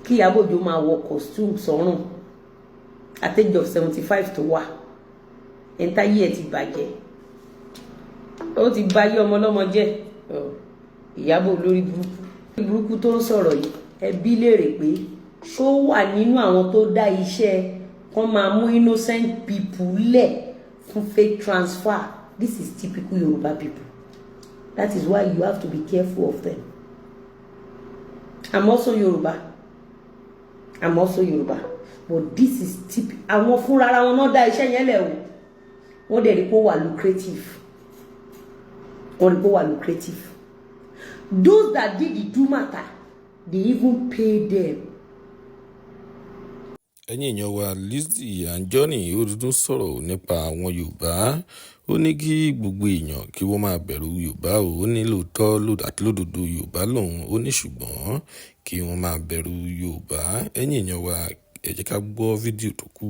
Kí Ìyábọ̀ Òjó máa wọ costume sọ́rùn at age of 75 tó wà, ẹ̀ńtáyé ẹ̀ ti bàjẹ́, ó ti báyé ọmọ ọlọ́mọ jẹ́. Ìyábọ̀ olórí burúkú burúkú tó ń sọ̀rọ̀ yìí, ẹbí léèrè pé ṣó wà nínú àwọn tó dá iṣẹ́ kán máa mú innocent people lẹ̀ fún fake transfer. This is typical Yoruba people. That is why you have to be careful of them. I'm also Yoruba, I'm also Yoruba, but this is typical. Àwọn fúnra wọn náà dá iṣẹ́ yẹn lẹ̀ o. Wọ́n dẹ̀ rí pé ó wà lucrative, wọ́n rí pé ó wà lucrative. Those that did the Idumota, they even pay them. Ẹ̀yin èèyàn wa, Lizzy Anjorin ó tún sọ̀rọ̀ nípa àwọn Yorùbá. Ó ní kí gbogbo èèyàn kí wọ́n máa bẹ̀rù Yorùbá o. Ó ní lóòótọ́ àti lódodo Yorùbá lòun ó ní, ṣùgbọ́n kí wọ́n máa bẹ̀rù Yorùbá. Ẹ̀yin èèyàn wa, ẹ jẹ́ ká gbọ́ fídíò tó kù.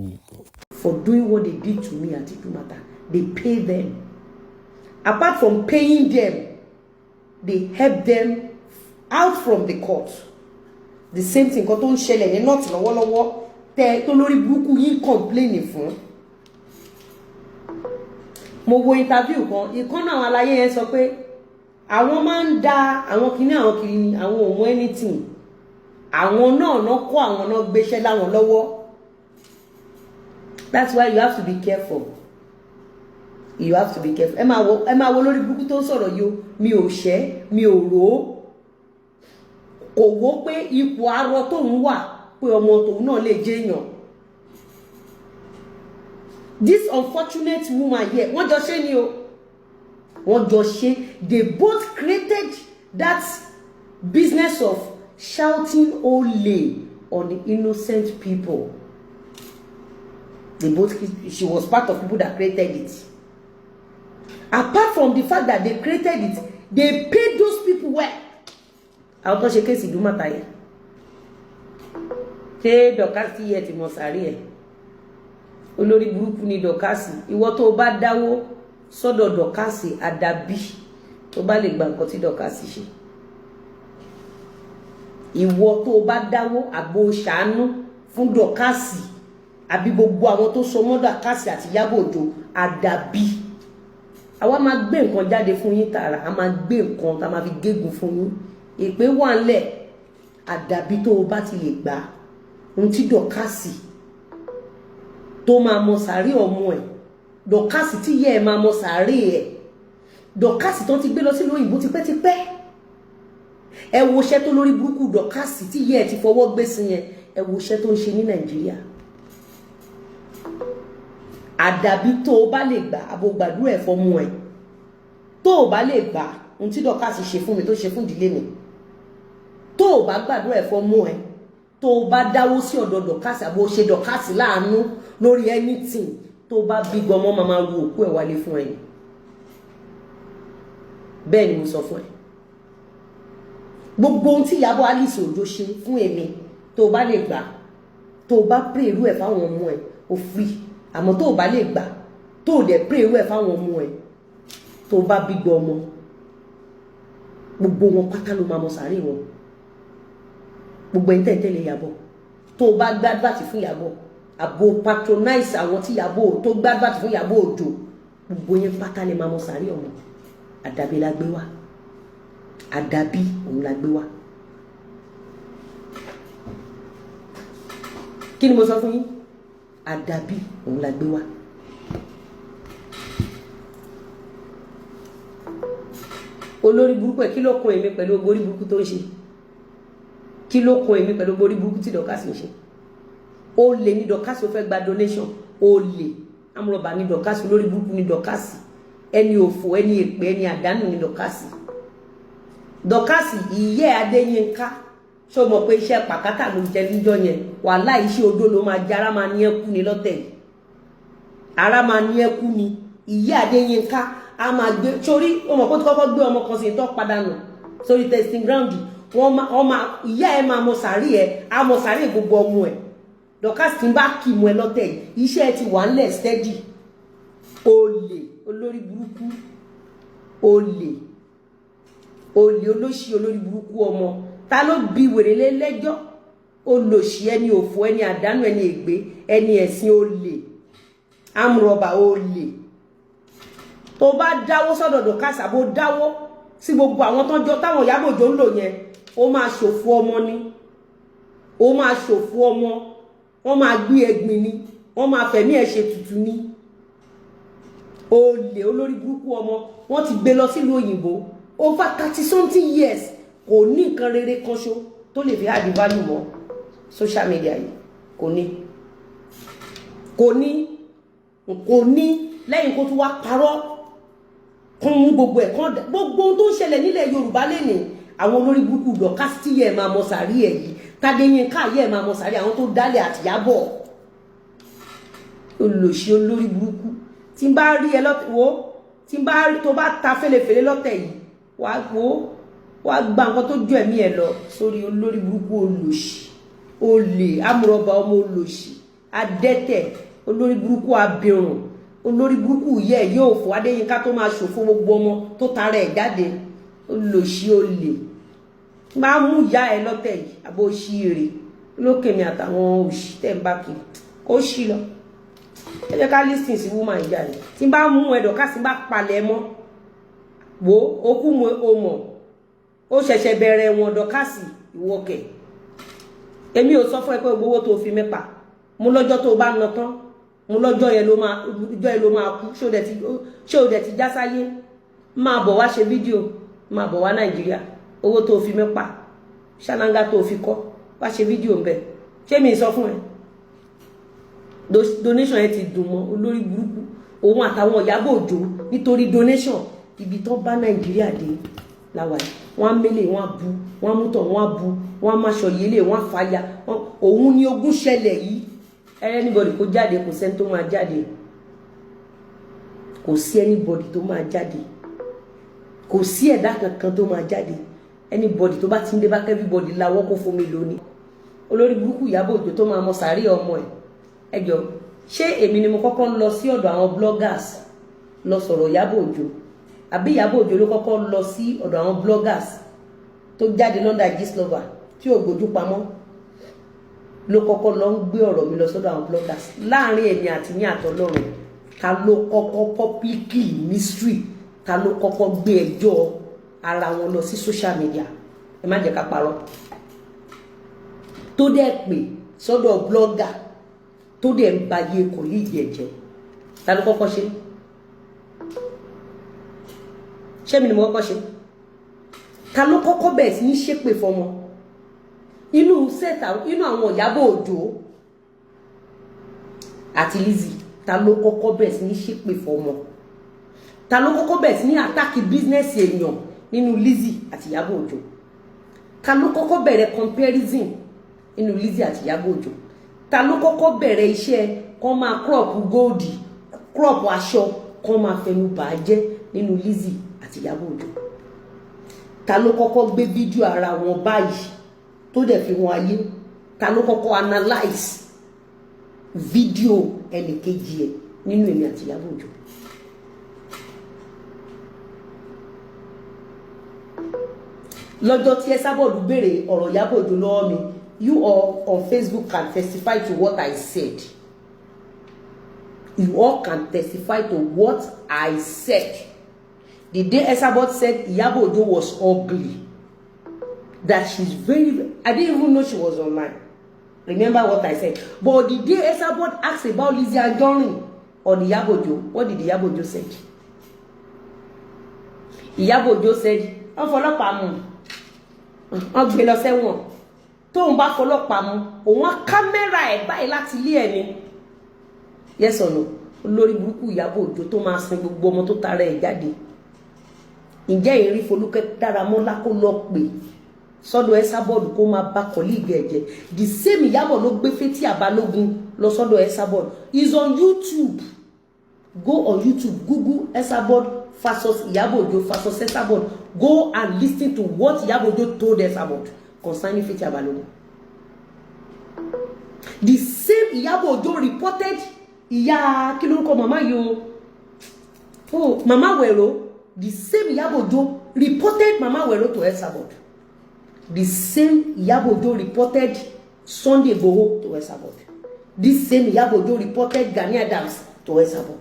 For doing what they did to me at Idumota, they pay them. Apart from paying them, they help them out from the court. The same thing kan tó ń ṣẹlẹ̀ ní north lọ́wọ́lọ́wọ́ tẹ tó lórí burúkú yín complain fún. Mo wo interview kan, ìkan náà àwọn aláyé yẹn sọ pé àwọn máa ń da àwọn kinní àwọn kiri ni, àwọn ò mọ anything, àwọn náà náà kó àwọn náà gbéṣẹ́ láwọn lọ́wọ́. That's why you have to be careful, you have to be careful. Ẹ máa wo lórí burúkú tó ń sọ̀rọ̀ yìí o. Mi ò ṣẹ́, mi ò rò ó, kò wó pé ipò arọ tóun wà pé ọmọ tòun náà lè jẹ́ èèyàn. This unfortunate woman here, wọ́n jọ ṣe ni o, wọ́n jọ ṣe. They both created that business of shouting olè on innocent people. They both, she was part of people that created it. Apart from the fact that they created it, they paid those people well. Àwọn tó ṣe case Ìdúmọ̀tà yẹn, ṣé Dorcas yẹ ti mọ sàárì ẹ? Olórí burúkú ni Dorcas. Ìwọ tó bá dáwó sọ́dọ̀ Dorcas, àdàbí tó bá lè gba nǹkan tí Dorcas ṣe. Ìwọ tó bá dáwó àgbo ṣàánú fún Dorcas àbí gbogbo àwọn tó so mọ́ Dorcas àti Ìyábọ̀ Òjó, àdàbí àwa máa gbé nǹkan jáde fún yín tààrà, a máa gbé nǹkan tá a máa fi gégùn fún yín. Ìpè wà ńlẹ̀. Àdàbí tó o bá ti lè gbà ohun tí Dorcas tó máa mọ sàárè ọmọ ẹ̀, Dorcas tí yẹ ẹ máa mọ sàárè ẹ̀, Dorcas tó ti gbé lọ sílùú òyìnbó tipẹ́tipẹ́. Ẹ wo iṣẹ́ tó lórí burúkú Dorcas tí yẹ ẹ ti fọwọ́ gbé sí yẹn. Ẹ wo iṣẹ́ tó ń ṣe ní Nàìjíríà. Àdàbí tó o bá lè gbà àbò gbàdúrà ẹ̀ fọmọ ẹ̀. Tó o bá lè gbà ohun tí Dorcas ṣe fún mi, tó ṣe fún ìdílé mi, tó o bá gbàdúrà ẹ̀ fọmọ ẹ̀, tó o bá dáwó sí ọ̀dọ̀ Dorcas àbò ṣe Dorcas láàánú lórí anything, tó o bá bí gbọmọ, máa máa ru òkú ẹ̀ wálé fún ẹ̀yìn. Bẹ́ẹ̀ ni mo sọ fún ẹ. Gbogbo ohun tí Ìyábọ̀ Alice Òjó ṣe fún èmi, tó o bá lè gbà, tó o bá pray irú ẹ̀ fáwọn ọmọ ẹ̀, o free. Àmọ́ tó o bá lè gbà, tó o dẹ̀ pray irú ẹ̀ fáwọn ọmọ ẹ̀, tó o bá bí gbọ́ ọmọ, gbogbo wọn pátá ló máa mọ sàárè wọn. Gbogbo ẹni tẹ̀lé Ìyábọ̀, tó o bá gbàdúrà fún Ìyábọ̀ àbò patronize àwọn tí Ìyábọ̀ tó gbàdúrà fún Ìyábọ̀ Òjó, gbogbo yẹn pátá lè máa mọ sàárè ọmọ. Àdàbí la gbé wá, àdàbí òun la gbé wá. Kí ni mo sọ fún yín? Àdàbí òun la gbé wá. Olórí burúkú ẹ, kí ló kún èmi pẹ̀lú orí burúkú tó ń ṣe? Kí ló kún èmi pẹ̀lú orí burúkú tí Dorcas ń ṣe? Ó lè ní Dorcas, ó fẹ́ gba donation. Ó lè amúrọ̀bà ní Dorcas, olórí burúkú ní Dorcas, ẹni òfò, ẹni èpè, ẹni àdánù ní Dorcas. Dorcas ìyẹ́ Adéyínká, ṣó mọ̀ pé iṣẹ́ pàkátà ló jẹ níjọ́ yẹn? Wàhálà, iṣẹ́ odó ló máa jẹ. Ara máa ní ẹkú ni lọ́tẹ̀ yìí, ara máa ní ẹkú ni. Ìyẹ́ Adéyínká a máa gbé sórí. Ó mọ̀ kó tó kọ́kọ́ gbé ọmọ kan sí tó padà nù sórí testing ground. Wọ́n máa, ìyá ẹ máa mọ sàárì ẹ, á mọ sàárì gbogbo ọmọ ẹ. Dorcas tí ń bá kì mú ẹ lọ́tẹ̀ yìí, iṣẹ́ ẹ ti wà ńlẹ̀ steady. Olè, olórí burúkú, olè, olè, olóṣì, olórí burúkú ọmọ. Ta ló bi wèrè lé lẹ́jọ́? Olòṣì, ẹni òfò, ẹni àdánù, ẹni ègbé, ẹni ẹ̀sìn, olè, amrọ̀bà, olè. Tó bá dáwó sọ́dọ̀ Dorcas, àbó dáwó sí gbogbo àwọn tó ń jọ táwọn Ìyábọ̀ Òjó ń lò yẹn, ó máa ṣòfò ọmọ ni. Ó máa ṣòfò ọmọ. Wọ́n máa gbé ẹ̀gbin ni, wọ́n máa fẹ̀mí ẹ̀ ṣe tutù ni. Olè, olórí burúkú ọmọ. Wọ́n ti gbé lọ sílùú òyìnbó over 30 something years, kò ní nǹkan rere kan ṣo tó lè fi add value mọ́ social media yìí. Kò ní, kò ní, kò ní. Lẹ́yìn kó tún wá parọ́ kún mú gbogbo ẹ̀ kán, gbogbo ohun tó ń ṣẹlẹ̀ nílẹ̀ Yorùbá lénìí, àwọn olórí burúkú Dorcas tí yẹ máa mọ sàrí ẹ̀ yìí, Tádéyínká yẹ máa mọ sàrí àwọn tó dálẹ̀ àtìyábọ̀. Olòṣì, olórí burúkú. Tí n bá rí ẹ lọ́tẹ̀ wo, tí n bá rí tó bá ta fẹ́lẹ́fẹ́lẹ́ lọ́tẹ̀ yìí, wàá wo, wàá gba nǹkan tó ju ẹ̀mí ẹ lọ sórí. Olórí burúkú, olòṣì, olè, amúrọ̀bà ọmọ, olòṣì, adẹ́tẹ̀, olórí burúkú, abirùn, olórí burúkú yẹ yóò fò. Adéyínká tó máa ṣòfò gbogbo ọmọ tó tara ẹ̀ jáde. Olòṣì, olè, máa mú ìyá ẹ lọ́tẹ̀ yìí. Àbó ṣí èrè lókè mi àtàwọn òṣì tẹ̀ ń bá kiri, kó ṣí lọ. Ẹ jẹ́ ká listen sí woman ìjà yìí. Tí n bá mú ẹ̀dọ̀ ká sì bá palẹ̀ mọ́ wo okú mo o mọ̀ ó ṣẹ̀ṣẹ̀ bẹ̀rẹ̀ ẹ̀wọ̀n. Dorcas, ìwọkẹ̀, èmi ò sọ fún ẹ pé gbowó tó fi mẹ́pa mo lọ́jọ́ tó bá ná tán, mo lọ́jọ́ yẹn ló máa, ọjọ́ yẹn ló máa kú. Ṣé o dẹ̀ ti já sáyé? Máa bọ̀ wá ṣe fídíò, máa bọ̀ wá Nàìjíríà. Owó tó fi mẹ́pa ṣáláńgá tó fi kọ́, wá ṣe fídíò ńbẹ. Ṣé mi sọ fún ẹ? Donation yẹn ti dùn mọ́ olórí burúkú òun àtàwọn Ìyábọ̀ Òjó nítorí donation. Ibi tó bá Nàìjíríà dé láwa yìí, wọ́n á mélè, wọ́n á bu, wọ́n á mútọ̀, wọ́n á bu, wọ́n á máṣọ yẹlé, wọ́n á fàya. Òun ni ogún ṣẹlẹ̀ yìí. Anybody kó jáde, kò sẹ́ni tó máa jáde. Kò sí anybody tó máa jáde, kò sí ẹ̀dá kankan tó máa jáde. Anybody tó bá ti ń dé bá, everybody lawọ́ kó fún mi lónìí. Olórí burúkú Ìyábọ̀ Òjó tó máa mọ sàárè ọmọ ẹ̀. Ẹ jọ, ṣé èmi ni mo kọ́kọ́ ń lọ sí ọ̀dọ̀ àwọn bloggers lọ sọ̀rọ̀ Ìyábọ̀ Òjó, àbí Ìyábọ̀ Òjó ló kọ́kọ́ lọ sí ọ̀dọ̀ àwọn bloggers tó jáde lọ́ndà Gistlover tí ò gbójú pamọ́, ló kọ́kọ́ lọ ń gbé ọ̀rọ̀ mi lọ sọ́dọ̀ àwọn bloggers? Láàrin èmi àti ní àtọlọ́run, ta ló kọ́kọ́ publicly mystery? Ta ló kọ́kọ́ gbé ẹjọ́ ara wọn lọ sí social media? Ẹ má jẹ́ ká parọ́. Tó dẹ̀ pè sọ́dọ̀ blogger, tó dẹ̀ ń ba iye colleague ẹ̀ jẹ́, ta ló kọ́kọ́ ṣe? Ṣé mi ni mo kọ́kọ́ ṣe? Ta ló kọ́kọ́ bẹ̀rẹ̀ sí ní ṣépè fọmọ inú sẹ́ẹ̀tà, inú àwọn Ìyábọ̀ Òjó àti Lizzy? Ta ló kọ́kọ́ bẹ̀rẹ̀ sí ní ṣépè fọmọ? Ta ló kọ́kọ́ bẹ̀rẹ̀ sí ní attack business èèyàn nínú Lizzy àti Ìyábọ̀ Òjó? Ta ló kọ́kọ́ bẹ̀rẹ̀ comparison nínú Lizzy àti Ìyábọ̀ Òjó? Ta ló kọ́kọ́ bẹ̀rẹ̀ iṣẹ́ kán máa crop gold, crop aṣọ, kán máa fẹnu bà á jẹ́ nínú Lizzy àti Ìyábọ̀ Òjó? Ta ló kọ́kọ́ gbé fídíò ara wọn báyìí tó dẹ̀ fi wọn ayé? Ta ló kọ́kọ́ analyse fídíò ẹnìkejì ẹ̀ nínú èmi àti Ìyábọ̀ Òjó? Lọ́jọ́ tí Esabod béèrè ọ̀rọ̀ Ìyábọ̀ Òjó lọ́wọ́ mi, you all on Facebook can testify to what I said. You all can testify to what I said. The day Esabod said Ìyábọ̀ Òjó was ugly, that she's very, I didn't even know she was online. Remember what I said. But the day Esabod asked about Lizzy Anjorin on Ìyábọ̀ Òjó, what did Ìyábọ̀ Òjó say? Ìyábọ̀ Òjó said wọ́n fọlọ́pàá mú, wọ́n gbé lọ sẹ́wọ̀n. Tóun bá fọlọ́pàá mú òun, á kámẹ́rà ẹ̀ báyìí láti ilé ẹ̀ ni. Yes or no? Olórí burúkú Ìyábọ̀ Òjó tó máa sin gbogbo ọmọ tó tara ẹ̀ jáde. Ǹjẹ́ ìrí Folúkẹ́ Dáramọ́lá kó lọ pè sọ́dọ̀ Esabod kó máa bá colleague ẹ̀ jẹ́? The same Ìyábọ̀ ló gbé Fathia Balógun lọ sọ́dọ̀ Esabod. Is on YouTube. Go on YouTube, Google Esabod versus Ìyábọ̀ Òjó versus Esabod. Go and listen to what Ìyábọ̀ Òjó told Esabod concerning Fathia Balogun. The same Ìyábọ̀ Òjó reported ìyá, kí lórúkọ màmá yìí o, oh, Mama Wero. The same Ìyábọ̀ Òjó reported Mama Wero to Esabod. The same Ìyábọ̀ Òjó reported Sunday Igboho to Esabod. This same Iyabo Ojo reported Gani Adams to Esabod.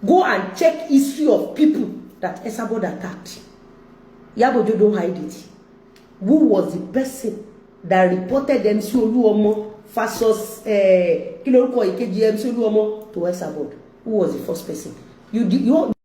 Go and check history of people that Esabod attacked. Iyabo Ojo, don't hide it. Who was the person that reported MC Oluomo versus kí lorúkọ ìkejì MC Oluomo to Esabod? Who was the first person? You